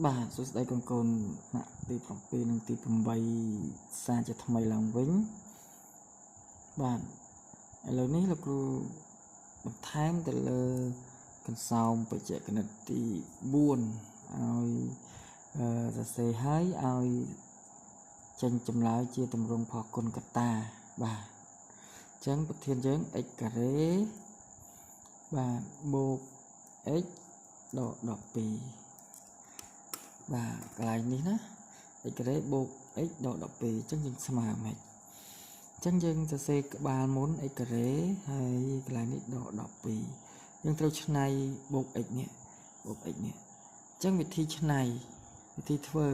បាទសួស្តីកូនកូនថ្នាក់ទី7និងទី8សាជាថ្មីឡើងវិញបាទឥឡូវនេះលោកគ្រូបន្ថែមទៅលើកន្សោមបច្ចេកនិតទី4ឲ្យសរសេរឲ្យឲ្យចេញចម្លើយជាទម្រង់ផលគុណកតាបាទអញ្ចឹងប្រធានយើង x ការ៉េបាទបូក x ដក12បាទកន្លែងនេះណា x ការ៉េបូក x ដក12អញ្ចឹងយើងស្មើម៉េចអញ្ចឹងយើងសរសេរក្បាលមុន x ការ៉េហើយកន្លែងនេះដក12យើងត្រូវឆ្នៃបូក x នេះបូក x នេះអញ្ចឹងវិធីឆ្នៃវិធីធ្វើ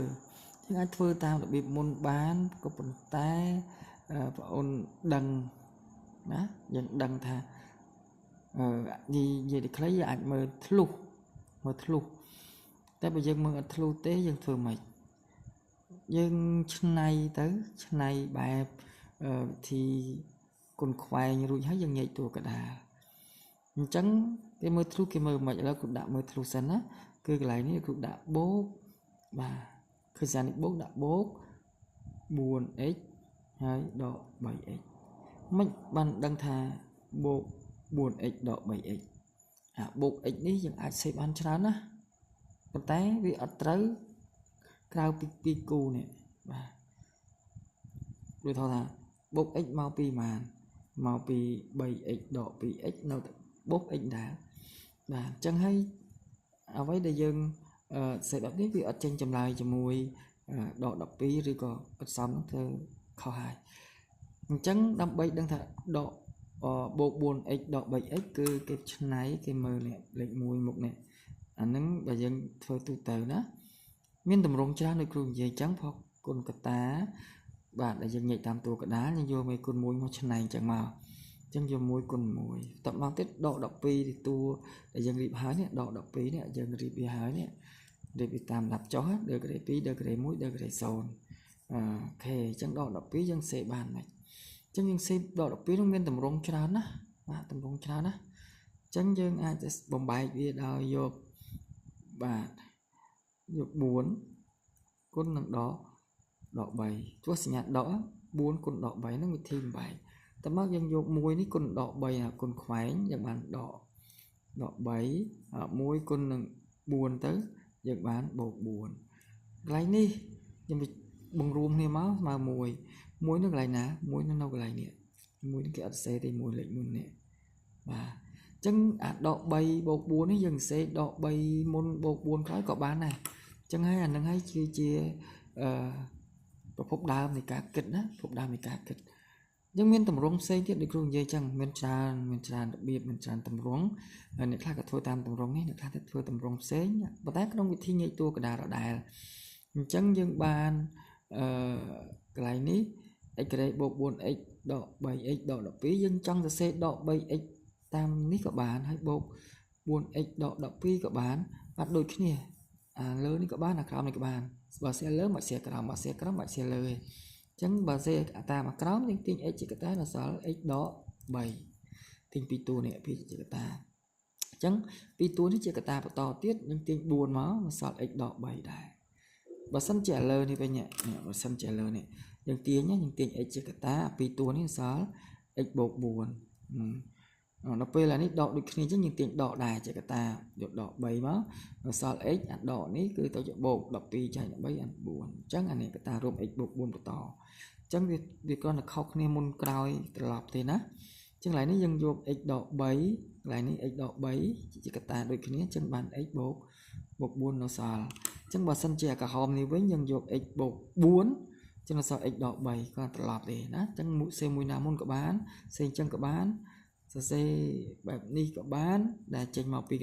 យើងអាចធ្វើតាមរបៀបមុនបានក៏ប៉ុន្តែបងអូនដឹងណាយើងដឹងថាអឺនិយាយទៅខ្លីយើងអាចមើលធ្លុះមើលធ្លុះតែបើយើងមើលអត់ធ្លុះទេយើងធ្វើម៉េចយើងឆ្នៃទៅឆ្នៃបែបវិធីគុណខ្វែងរួចហើយយើងញែកតួកដាលអញ្ចឹងគេមើលធ្លុះគេមើលមិនឥឡូវគ្រូដាក់មើលធ្លុះសិនណាគឺកន្លែងនេះគ្រូដាក់បូកបាទឃើញសានេះបូកដាក់បូក 4x ហើយដក 3x មិនបានដឹងថាបូក 4x ដក 3x អាបូក x នេះយើងអាចសេបានច្រើនណាប៉ុន្តែវាអត់ត្រូវក្រៅពីពីគូនេះបាទដូចថាបូក x មកពីប៉ុន្មានមកពី 3x ដក 2x នៅតែបូក x ដែរបាទអញ្ចឹងហើយអ្វីដែលយើងសេបែបនេះវាអត់ចេញចម្លើយជាមួយដក12ឬក៏អត់សមហ្នឹងធ្វើខុសហើយអញ្ចឹងដើម្បីដឹងថាដកបូក 4x ដក 3x គឺគេឆ្នៃគេមើលលេខ1មុខនេះអាហ្នឹងបើយើងធ្វើទូទៅណាមានតម្រងច្រើនដូចគ្រូនិយាយអញ្ចឹងផលគុណកតាបាទដែលយើងញែកតាមតួកដាលយើងយកមេគុណ1មកឆ្នៃអញ្ចឹងមកអញ្ចឹងយក1គុណ1តមកទៀតដក12ទីតួដែលយើងរៀបហើយនេះដក12នេះយើងរៀបវាហើយនេះរៀបវាតាមលំដាប់ចុះដឺក្រេ2ដឺក្រេ1ដឺក្រេ0អូខេអញ្ចឹងដក12យើងសេបានមិនអញ្ចឹងយើងសេដក12នោះមានតម្រងច្រើនណាបាទតម្រងច្រើនណាអញ្ចឹងយើងអាចបំបែកវាដោយយកបាទយក4គុណនឹងដកដក3ទោះសញ្ញាដក4គុណដក3ហ្នឹងវិធីបំបែកតើមកយើងយក1នេះគុណដក3អាគុណខ្វែងយើងបានដកដក3 1គុណនឹង4ទៅយើងបានបូក4កន្លែងនេះយើងបង្រួមគ្នាមកស្មើ1 1នៅកន្លែងណា1នៅកន្លែងនេះ1នេះគេអត់សេទេ1លេខ1នេះបាទអញ្ចឹងអាដក3បូក4នេះយើងសេដក3មុនបូក4ក្រោយក៏បានដែរអញ្ចឹងហើយអានឹងហើយគឺជាអឺប្រភពដើមនៃការគិតណាប្រភពដើមនៃការគិតយើងមានតម្រងផ្សេងទៀតដូចគ្រូនិយាយចឹងមានច្រើនមានច្រើនរបៀបមានច្រើនតម្រងអ្នកខ្លះក៏ធ្វើតាមតម្រងនេះអ្នកខ្លះទៅធ្វើតម្រងផ្សេងប៉ុន្តែក្នុងវិធីញែកតួកដាលដដែលអញ្ចឹងយើងបានអឺកន្លែងនេះ x ការ៉េបូក 4x ដក 3x ដក12យើងចង់សរសេរដក 3x តាមនេះក៏បានហើយបូក 4x ដក12ក៏បានបាទដូចគ្នាអាលើនេះក៏បានអាក្រោមនេះក៏បានបើសេលើមិនសេក្រោមបើសេក្រោមមិនសេលើទេអញ្ចឹងបើសេតាមអាក្រោមយើងទាញ x ជាកតាដល់សល់ x ដក3ទាញពីរតួនេះពីជាកតាអញ្ចឹងពីរតួនេះជាកតាបន្តទៀតយើងទាញ4មកសល់ x ដក3ដែរបើសិនជាលើនេះវិញនេះបើសិនជាលើនេះយើងទាញយើងទាញ x ជាកតាពីរតួនេះសល់ x បូក4ដល់ពេលអានេះដកដូចគ្នាអញ្ចឹងយើងទាញដកដែរជាកតាយកដក3មកសល់ x អាដកនេះគឺទៅជាបូក12ចែក3អាន4អញ្ចឹងអានេះកតារួម x បូក4បន្តអញ្ចឹងវាវាគ្រាន់តែខុសគ្នាមុនក្រោយត្រឡប់ទេណាអញ្ចឹងកន្លែងនេះយើងយក x ដក3កន្លែងនេះ x ដក3ជាកតាដូចគ្នាអញ្ចឹងបាន x បូកបូក4នៅសល់អញ្ចឹងបើសិនជាក្រហមនេះវិញយើងយក x បូក4ចឹងសល់ x ដក3គាត់ត្រឡប់ទេណាអញ្ចឹងសេមួយណាមុនក៏បានសេអញ្ចឹងក៏បានសរសេរបែបនេះក៏បានដែលចេញមកពី